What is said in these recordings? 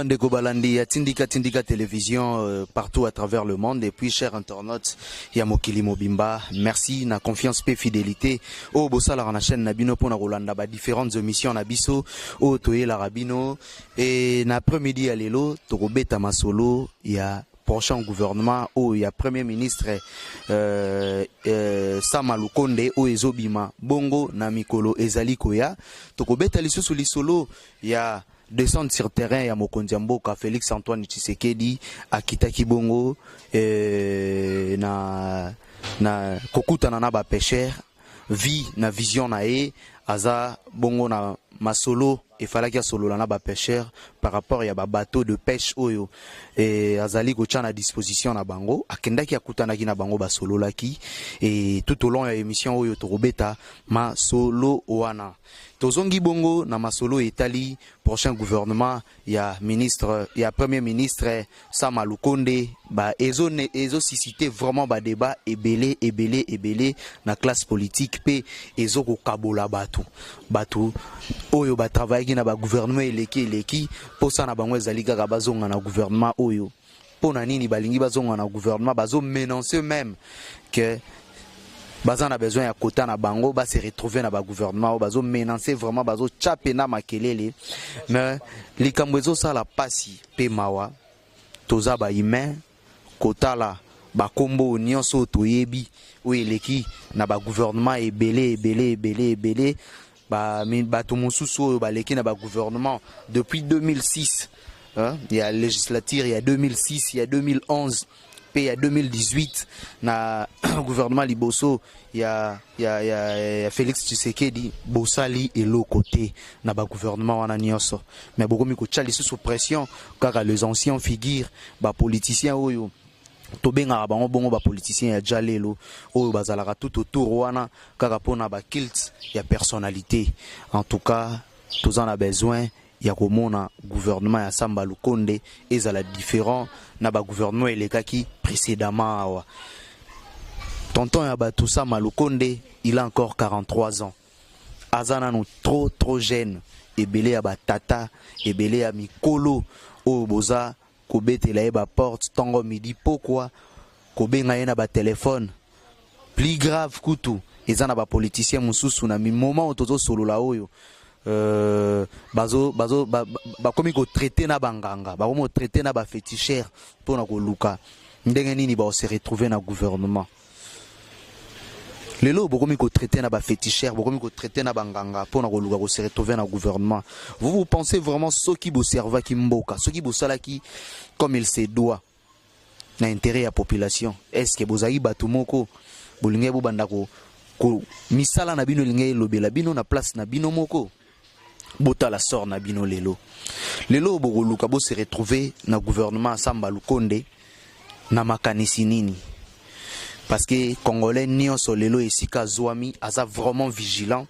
Bandeko balandi ya Tindika Tindika Télévision partout à travers le monde et puis chers internautes ya mokili mobimba, merci na confiance pe fidélité oyo bosalaka na chaîne na bino mpona kolanda ba différentes émissions na biso oyo toyelaka bino. E na après-midi ya lelo, tokobeta masolo ya prochain gouvernement oyo ya premier ministre Sama Lukonde, oyo ezobima bongo na mikolo ezali koya. Tokobeta lisusu lisolo ya descente sur terrain ya mokonzi ya mboka Félix Antoine Tshisekedi, akitaki bongo na kokutana na bapêcheur vi na vision na ye. Aza bongo na masolo efalaki asolola na bapêcheur par rapport ya babateau de pêche oyo azali kotia na disposition na bango. Akendaki, akutanaki na bango, basololaki. E tout au long ya émission oyo, tokobeta masolo wana. Tozongi bongo na masolo etali prochain gouvernement ya ministre ya premier ministre Sama Lukonde. Ba ezo ezo susciter vraiment ba débat ebele ebele ebele na classe politique pe ezo kokabola bato. Bato oyo batravaillaki na bagouvernement eleki eleki, mposa na bango ezali kaka bazonga na gouvernement oyo. Mpo na nini balingi bazonga na gouvernement? Bazomenacer même que baza na besoin ya kota na bango, base retrouver na bagouvernement oyo. Bazomenacer vraiment, bazotya pena makelele. Mais likambo ezosala pasi mpe mawa, toza bahumain, kotala bakombo oyo nyonso oyo toyebi, oyo eleki na bagouvernement ebele ebele ebele ebele, bato mosusu oyo baleki na bagouvernement depuis 2006, hein, ya législature ya 2006, ya 2011 mpe ya 2018, na gouvernement liboso ya Félix Tshisekedi, bosali eloko te na bagouvernement wana nyonso. Mais bokomi kotia lisusu pression kaka les anciens figures, bapoliticien oyo tobengaka bango bongo bapoliticien ya ja lelo, oyo bazalaka tout autour wana kaka mpona baculte ya personnalité. En tout cas, toza na besoin ya komona gouvernement ya Samba Lukonde ezala différent na bagouvernement elekaki précédemment awa. Tonton ya bato Sama Lukonde, il a encore 43 ans, aza nanu trop trop jeune. Ebele ya batata, ebele ya mikolo oyo boza kobetela ye baporte ntongo, midi, pokwa, kobenga ye na batelefone. Plus grave kutu, eza na bapoliticien mosusu, na moment oyo tozosolola oyo, bazo bazo bakomi kotraiter na banganga, bakomi kotraiter na baféticheur mpona koluka ndenge nini baose retrouver na gouvernement. Lelo bokomi kotraiter na baféticheur, bokomi kotraiter na banganga mpona koluka kose retrouver na gouvernement. Vous, vous pensez vraiment, soki boservaki mboka, soki bosalaki comme il se doit na intérêt ya population, est ce que bozalaki bato moko bolingi bobanda ko misala na bino elingi elobela bino na place na bino moko? Botala sort na bino lelo. Lelo bokoluka bose retrouver na gouvernement ya Samba Lukonde na makanisi nini? Parce que Congolais nyonso lelo esika azwami aza vraiment vigilant,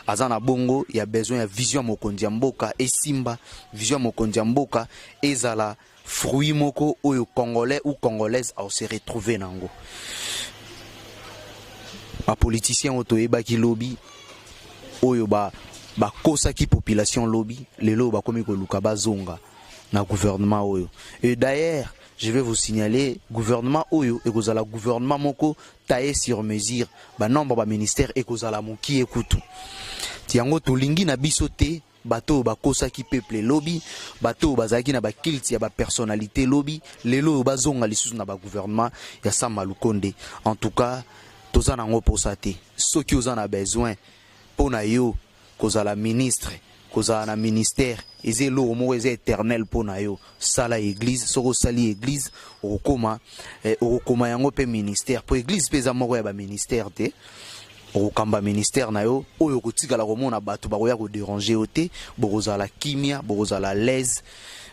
aza na bongo ya besoin ya vision ya mokonzi ya mboka esimba, vision ya mokonzi ya mboka ezala fruit moko oyo Congolais ou Congolaise aose retrouver nango. Bapoliticien oyo toyebaki lobi, oyo bakosaki population lobi, lelo oyo bakomi koluka bazonga na gouvernement oyo. Et d'ailleurs, je vais vous signaler, gouvernement oyo ekozala gouvernement moko taillé sur mesure. Banombre baministère ekozala mokie kutu. Yango tolingi na biso te bato oyo bakosaki peuple lobi, bato oyo bazalaki na baculte ya bapersonnalité lobi, lelo oyo bazonga lisusu na bagouvernement ya Sama Lukonde. En tout cas, toza nango mposa te. Soki oza na besoin mpo na yo kozala ministre, kozala na ministère eza eloko moko eza éternel mpo na yo, sala église. Soki osali église, okokoma yango mpe ministère, mpo église mpe eza moko ya baministère te. Okokamba ministère na yo oyo okotikala komona bato bakoya kodéranger yo te, bokozala kimia, bokozala l'aise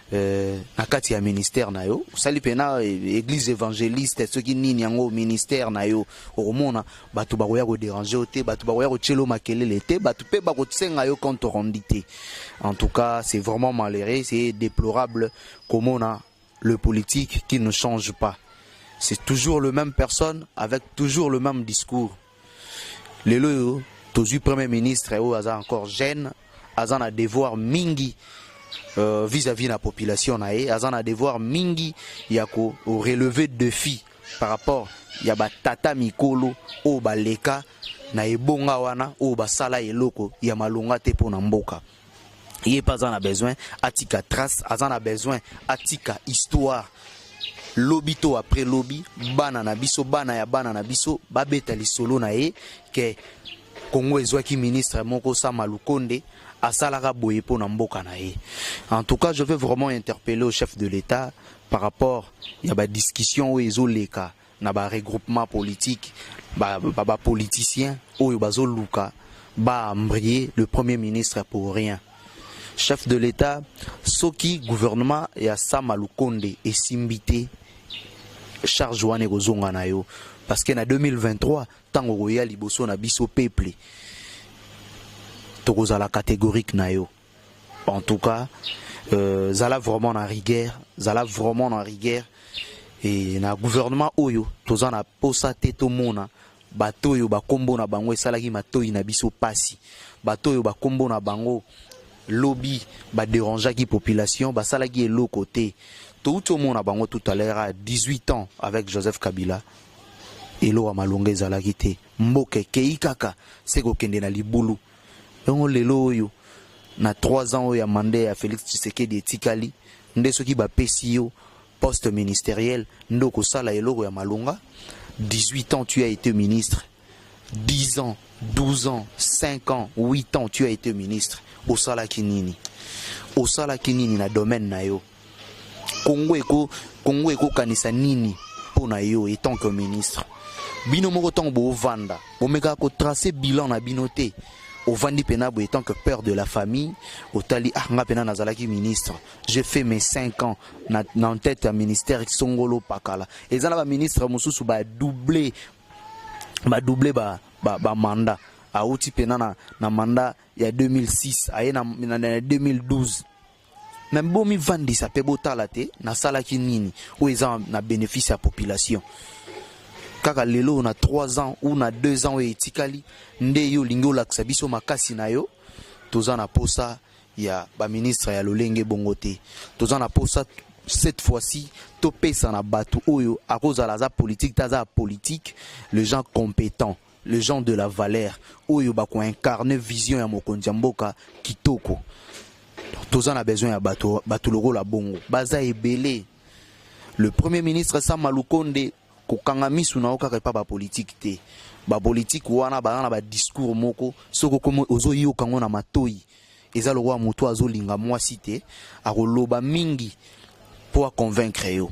na kati ya ministère na yo. Osali mpena église évangéliste, soki nini yango, ministère na yo, okomona bato bakoya kodéranger yo te, bato bakoya kotiela yo makelele te, bato mpe bakosenga yo compte rendu te. En tout cas, c'est vraiment malheureux, c'est déplorable komona le politique qui ne change pas. C'est toujours le même personne avec toujours le même discours. Lelo oyo tozwi premier ministre oyo aza encore jeune, aza na devoir mingi. vis-à-vis na population na ye. Aza na devoir mingi ya ko relever défi par rapport ya batata mikolo oyo baleka na ebonga wana, oyo basala eloko ya malonga te mpo na mboka. Ye mpe aza na besoin atika trace, aza na besoin atika histoire. Lobi to après lobi, bana na biso, bana ya bana na biso babeta lisolo na ye ke Kongo ezwaki ministre moko, Sama Lukonde, asalaka boye mpo na mboka na ye. En tout cas, je veux vraiment interpeller au chef de l'État par rapport ya badiscussion oyo ezoleka na baregroupement politique, bapoliticien ba, ba oyo bazoluka baembrouiller le Premier ministre pour rien. Chef de l'État, soki gouvernement ya Sama Lukonde esimbi te, charge wana ekozonga na yo, parce que na 2023, ntango okoya liboso na biso peuple, tokozala catégorique na yo. En tout cas, zala vraiment na rigueur, zala vraiment na rigueur. E na gouvernement oyo, toza na posa te tomona bato oyo bakombo na bango esalaki matoi na biso pasi, bato oyo bakombo na bango lobi baderangeaki population, basalaki eloko te. Touti omona bango tout à l'heure à 18 ans avec Joseph Kabila, eloko ya malonga ezalaki te. Mboka ekei kaka se kokende na libulu. Yango lelo oyo, na 3 ans oyo ya mandat ya Félix Tshisekedi etikali nde, soki bapesi yo poste ministériel nde okosala eloko ya malonga? 18 ans tu as été ministre, 10 ans, 12 ans, 5 ans, 8 ans tu as été ministre, osalaki nini? Osalaki nini na domaine na yo? Kongo ekokanisa nini mpo na yo en tant que ministre? Bino moko, ntango boovanda, bomekaka kotracer bilan na bino te? Ovandi mpenza boye tant que père de la famille, otali: ah, nga mpenza nazalaki ministre, j'ai fait mes 5 ans na tête ya ministère songolo pakala. Eza na baministre mosusu badouble, badouble bamandat ba Auti mpenza na mandat ya 2006, aye na 2012. Me bomivandisa mpe botala te nasalaki nini oyo eza na bénéfice ya population. Kaka lelo, na 3 ans ou na 2 ans oyo etikali, nde yo olingi olakisa biso makasi na yo? Toza na posa ya baministre ya lolenge bongo te. Toza na posa cette fois-ci topesa na bato oyo akozala aza politique te, aza ya politique, le gens compétent, le gens de la valeur, oyo bakoincarne vision ya mokonzi ya mboka kitoko. Toza na besoin ya bato lokola bongo, baza ebele. Le Premier ministre Sama Lukonde, kokanga misu na yo kaka epa bapolitike te. Bapolitike wana baza na badiscours moko, soki okomi ozoyoka yango na matoi, eza lokola moto azolinga mwasi te, akoloba mingi mpo aconvaincre yo.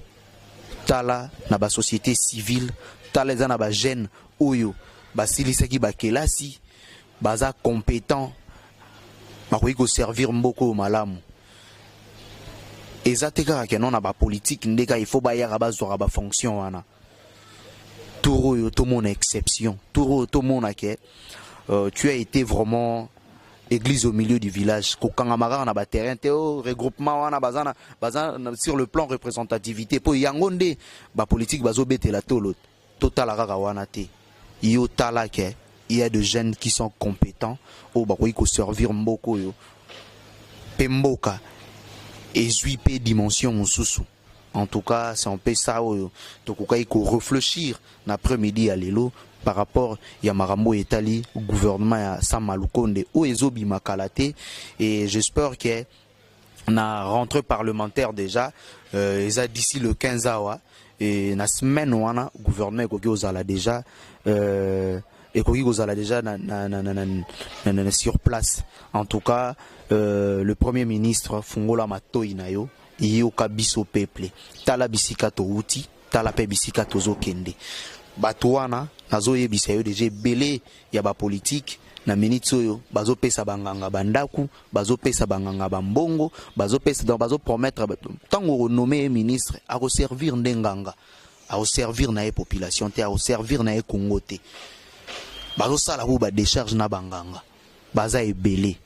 Tala na basociété civile, tala, eza na bajeune oyo basilisaki bakelasi, baza compétent, bakoki koservir mboka oyo malamu. Eza te kaka keno na bapolitike nde kaka il faut bayaka bazwaka bafonction wana. Tour oyo tomona exception, tour oyo tomona ke tu as été vraiment église au milieu du village. Kokangama kaka na baterrain te o regroupement wana baza sur le plan représentativité, mpo yango nde bapolitike bazobetela tolo. Totala kaka wana te. Yo tala ke il y a de jeunes qui sont compétents, oyo bakoki koservir mboka oyo, mpe mboka ezwi mpe dimension mosusu. En tout cas, c'est un peu ça oyo tokokaki korefléchir na après-midi ya lelo par rapport ya makambo oyo etali gouvernement ya Sama Lukonde oyo ezobima kala te. Et j'espère que na rentrée parlementaire déjà, eza d'ici le 15 awa, et na semaine wana gouvernement ekoki kozala déjà ekoki kozala déjà na sur place. En tout cas, le Premier ministre, fungola matoi na yo, yoka biso peuple. Tala bisika touti, tala mpe bisika tozokende. Bato wana nazoyebisa yo déjà, ebele ya bapolitike na minute oyo bazopesa banganga bandako, bazopesa banganga bambongo, bazopesa, donc bazopromettre. Ntango okonommer ye ministre, akoservir nde nganga, akoservir na ye population te, akoservir na ye Congo te. Bazosala ku badécharge na banganga, baza ebele.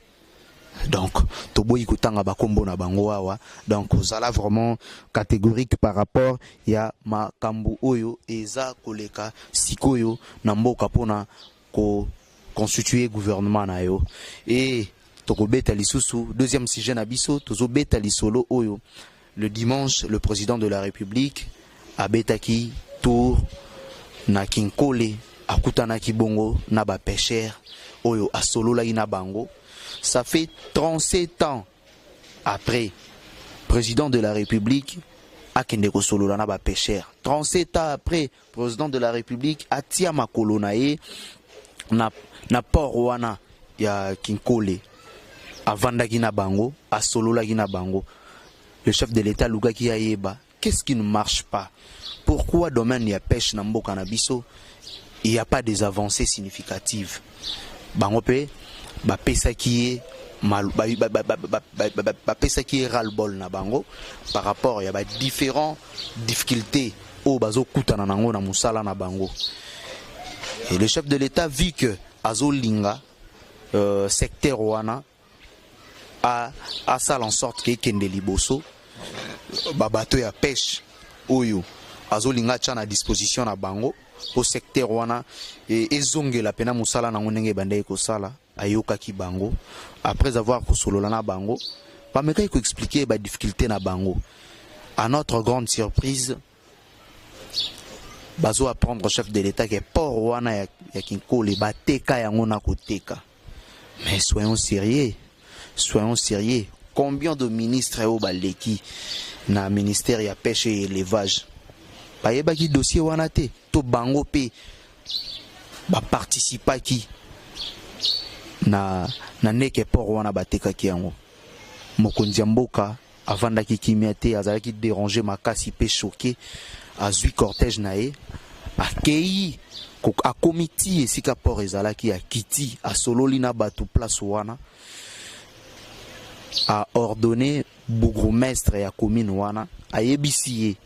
Donc toboyi kotanga bakombo na bango awa. Donc ozala vraiment catégorique par rapport ya makambo oyo eza koleka sikoyo na mboka mpona ko constituer gouvernement na yo. E Tokobeta lisusu deuxième sujet na biso, tozobeta lisolo oyo le dimanche le président de la République abetaki tour na Kinkole, akutanaki bongo na bapêcheur oyo asololaki na bango. Ça fait 37 ans après président de la République akende kosolola na bapêcheur, 37 ans après président de la République atia makolo na ye na port wana ya Kinkole, avandaki na bango, asololaki na bango. Le chef de l'État alukaki ayeba qu'est-ce qui ne marche pas, pourquoi domaine ya pêche na mboka na biso il y a pas des avancées significatives. Bango mpe bapesaki ye ras-le-bol na bango par rapport ya badifférents difficultés oyo bazokutana nango na mosala na bango. Et le chef de l'État, vu que azolinga secteur wana asala en sorte ke ekende liboso, babato ya pêche oyo azolinga atya na disposition na bango po secteur wana ezongela mpena mosala nango ndenge ebandaki kosala, ayokaki bango. Après avoir kosolola na bango, bamekaki koexpliquer badifficulté na bango. À notre grande surprise, bazo apprendre chef de l'État ke port wana ya Kinkole bateka yango na koteka. Mais soyons sérieux, soyons sérieux, combien de ministres oyo baleki na ministère ya Pêche et Élevage bayebaki dossier wana te, to bango mpe baparticipaki na ndeke port wana batekaki yango? Mokonzi ya mboka avandaki kimia te, azalaki dérangé makasi mpe choqué. Azwi cortège na ye, akei, akomi ti esika port ezalaki, akiti, asololi na bato place wana, aordonné bourgmestre ya commune wana, ayebisi ye: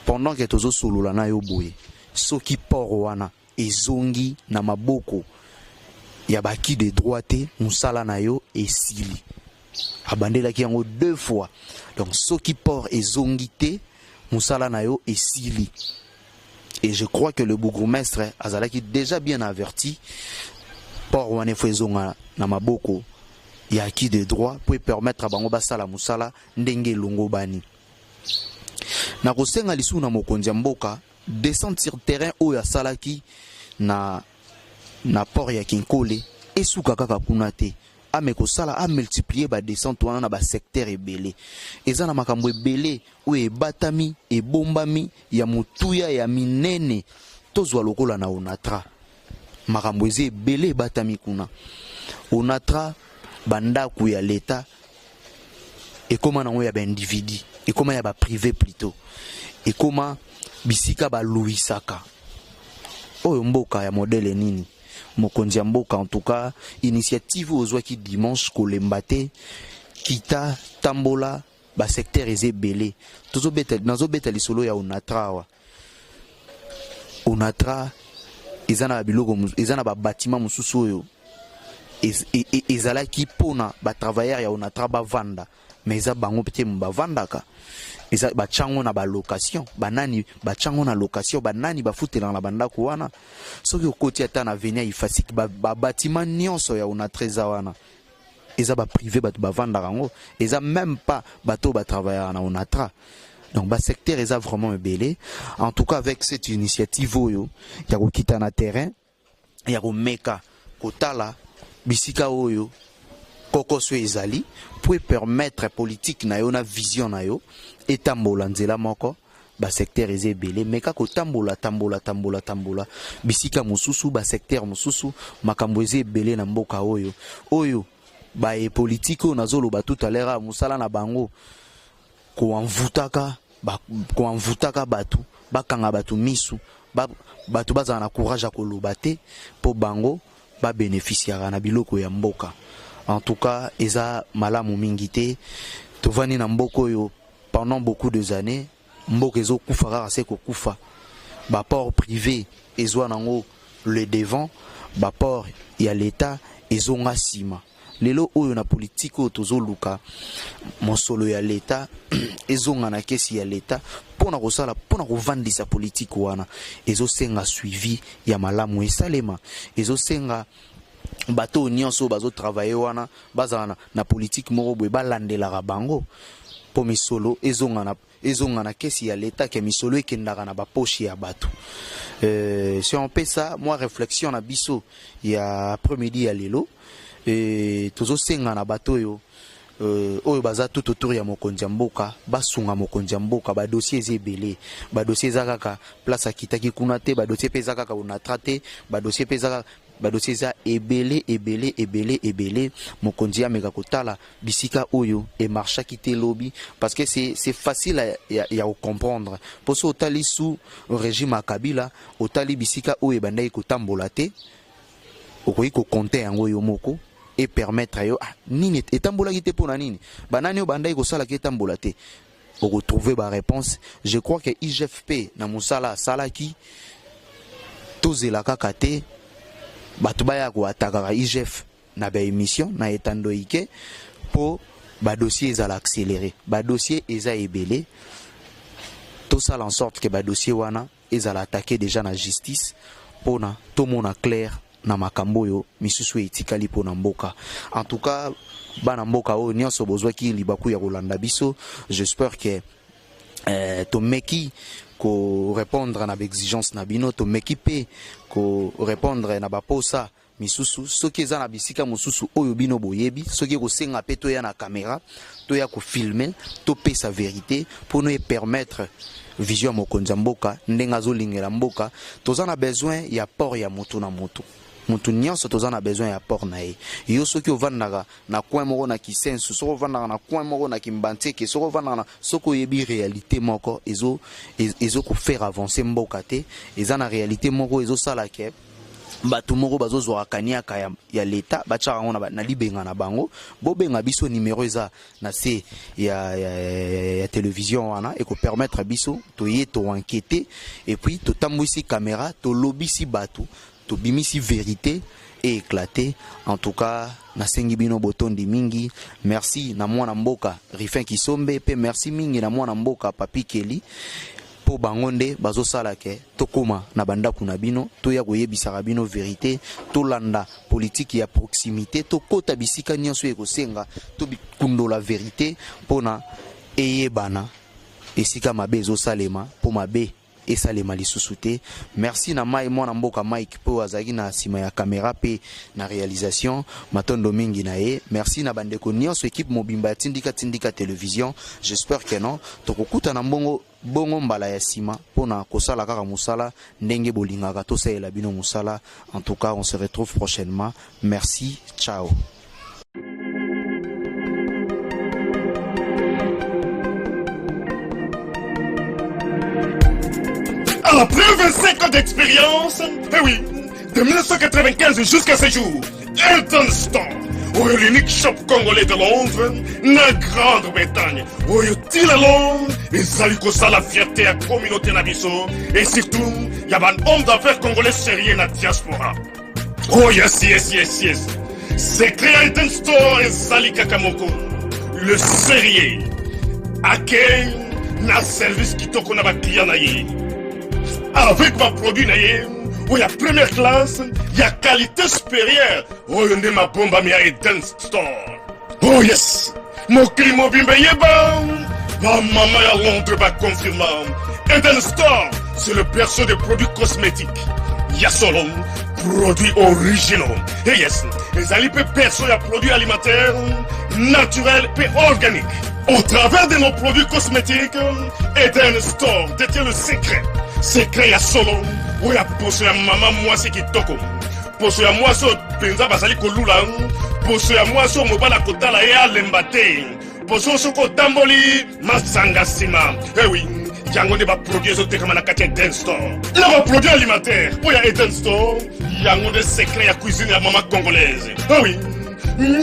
pendant ke tozosolola na yo boye, soki port wana ezongi na maboko ya baki de droit te, mosala na yo esili. Abandelaki yango deux fois. Donc soki port ezongi te, mosala na yo esili. Et je crois que le bourgmestre azalaki déjà bien averti. Port wana efo ezonga na maboko ya acquis de droit po permettre bango basala mosala ndenge elongo bani. Na kosenga lisusu na mokonzi ya mboka, descente sur terrain oyo asalaki na port ya Kinkole esuka kaka kuna te. Ame kosala, amultiplier badescente wana na basecteur ebele. Eza na makambo ebele oyo ebatami, ebombami, ya motuya ya minene. Tozwa lokola na Onatra, makambo eza ebele ebatami kuna. Onatra, bandako ya leta ekóma nango ya baindividu, ekóma ya baprivé plutôt, ekóma bisika baluwisaka. Oyo mboka ya modèle nini? Mokonzi ya mboka, en tout cas initiative oyo ozwaki dimanche, kolemba te, kita, tambola, basecteur eza ebele. Nazobeta lisolo ya Onatra awa. Onatra eza na biloko, eza na babatima mosusu oyo ezalaki mpona batravailleur ya Onatra bavanda, mais eza bango te bavandaka, eza batyango na balocation. Banani batyango na location? Banani bafutelaka na bandako wana? Soki okoti ata na avenue ya Ifasic, babatima nyonso ya Onatra eza wana, eza baprivé, bato bavandaka yango eza même pas bato oyo batravaillaka na Onatra. Donc basecteur eza vraiment ebele. En tout cas, avec cette initiative oyo ya kokita na terrain, ya komeka kotala bisika oyo kokoso ezali, po permettre politique na yo na vision na yo etambola nzela moko, basecteur eza ebele. Meka kotambola, tambola, tambola, tambola bisika mosusu, basecteur mosusu. Makambo eza ebele na mboka oyo. Oyo baye politike oyo nazoloba tout à l'heure, mosala na bango koanvutaka bato, bakanga bato misu, bato bazala na courage ya koloba te mpo bango babénéficiaka na biloko ya mboka. En tout cas eza malamu mingi te. Tovandi na mboka oyo pendant beaucoup de années, mboka ezokufa kaka se kokufa. Baport privé ezwa nango le devant, baport ya leta ezonga nsima. Lelo oyo na politike oyo tozoluka mosolo ya leta ezonga na kesi ya leta mpona kosala, mpona kovandisa politike wana, ezosenga suivi ya malamu esalema, ezosenga Bato oyo nyonso oyo bazotravaille wana bazala na politique moko boye, balandelaka bango mpo misolo ezonga na kesi ya leta, ke misolo ekendaka na bapoche ya bato. Si on pesa mwa réflexion na biso ya après-midi ya lelo, tozosenga na bato oyo baza tout autour ya mokonzi ya mboka, basunga mokonzi ya mboka. Badossier eza ebele, badossier eza kaka place akitaki kuna te, badossier mpe eza kaka Onatra te, badossier mpe eza kaka, badossier eza ebele, ebele, ebele, ebele. Mokonzi ameka kotala bisika oyo emarchaki te lobi, parce que c'est facile ya kocomprendre, mpo so otali sous régime ya Kabila, otali bisika oyo ebandaki kotambola te, okoki kocompter yango yo moko et permettre yo, ah, nini etambolaki te, mpona nini, banani oyo bandaki kosalaki etambola te, okotrouve baréponse. Je crois que IGF na mosala asalaki, tozela kaka te bato baya koatakaka IGF na baémission na etando ike mpo badossier ezala accéléré. Badossier eza ebele, tosala en sorte ke badossier wana ezala attaqué déjà na justice mpona tomona clair na makambo oyo misusu etikali mpona mboka. En tout cas, bana mboka oyo nyonso bozwaki libaku ya kolanda biso, j'espère que tomeki korépondre na baexigence na bino, tomeki mpe korépondre na baposa misusu. Soki eza na bisika mosusu oyo bino boyebi, soki ekosenga mpe toya na caméra, toya kofilme, topesa vérité mpona epermettre vision ya mokonzi ya mboka ndenge azolingela mboka. Toza na besoin ya apport ya motu na motu, motu nyonso toza na besoin ya apport na ye. Yo soki ovandaka na coin moko na Kisensu, soki ovandaka na coin moko na Kimbanseke, soki ovandaka na, soki oyebi réalité moko ezo ezokofaire avancer mboka te, eza na réalité moko ezosala ke bato moko bazozwaka kaniaka ya leta, batiaka yango na libenga na bango, bobenga biso. Numéro eza na se ya télévision wana, ekopermettre biso toye toenquête et puis totambwisi caméra, tolobisi bato, tobimisi vérité et éclaté. En tout cas, nasengi bino botondi mingi. Merci na mwana mboka Rifin Kisombe, mpe merci mingi na mwana mboka Papi Keli, mpo bango nde bazosala ke tokóma na bandako na bino, toya koyebisaka bino vérité. Tolanda politique ya proximité, tokɔta bisika nyonso ekosenga tobikundola vérité mpona eyebana esika mabe ezosalema, mpo mabe esalema lisusu te. Merci na mai mwana mboka Mike, mpo azalaki na nsima ya caméra mpe na réalisation. Matondo mingi na ye. Merci na bandeko nyonso, équipe mobimba ya Tindika Tindika Télévision. J'espère que non, tokokutana mbongo bongo mbala ya nsima mpona kosala kaka mosala ndenge bolingaka tosalela bino mosala. En tout cas, on se retrouve prochainement. Merci, ciao. Après 25 ans d'expérience, eh oui, de 1995 jusqu'à ce jour, Elton Store, oyo l'unique shop congolais de Londres, na Grande-Bretagne, oyo ti lelo ezali kosala fierté ya communauté na biso et surtout ya ba homme d'affaires congolais sérieux na diaspora. Oh yes. Secret ya Elton Store ezali kaka moko. Le sérieux. Accueil na service kitoko na baclient na ye. Avec baproduit na ye oyo ya première classe, ya qualité supérieure, oyo nde mabombami ya Eden Store. Oh yes, mokili mobimba eyeba, bamama ya Londres baconfirma, Eden Store, c'est le berceau des produits cosmétiques ya solo, produits originaux. Et yes, ezali mpe berceau ya produits alimentaires naturels mpe organiques. Au travers de nos produits cosmétiques, Eden Store détient le secret, secret ya solo oyo ya poso ya mama mwasi kitoko, poso ya mwasi oyo mpenza bazali kolula, poso ya mwasi oyo mobali akotala ye alemba te, poso soki otamboli masanga nsima. Ewi, yango nde baproduit ezotekama na kati ya Eden Store na baproduit alimentaire mpo ya Eden Store. Yango nde secret ya cuisine ya mama congolaise. Ewi,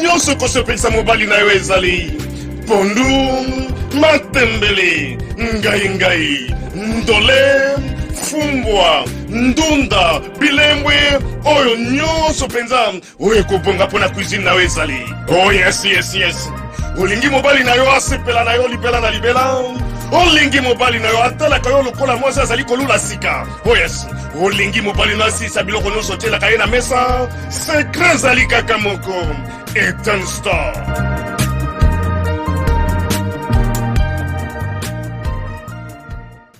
nyonso ekosepelisa mobali na yo ezali pondu, matembele, ngai ngai, ndole, fumbwa, ndunda, bilembwe, oyo nyonso mpenza oyo ekobonga mpo na cuisine na yo ezali. Oh yes. Olingi mobali na yo asepela na yo libela na libela. Olingi mobali na yo atalaka yo lokola mwasi azali kolula sika. Oh yes, olingi mobali na asilisa biloko nyonso otielaka ye na mesa. Secret ezali kaka moko. Eden Store.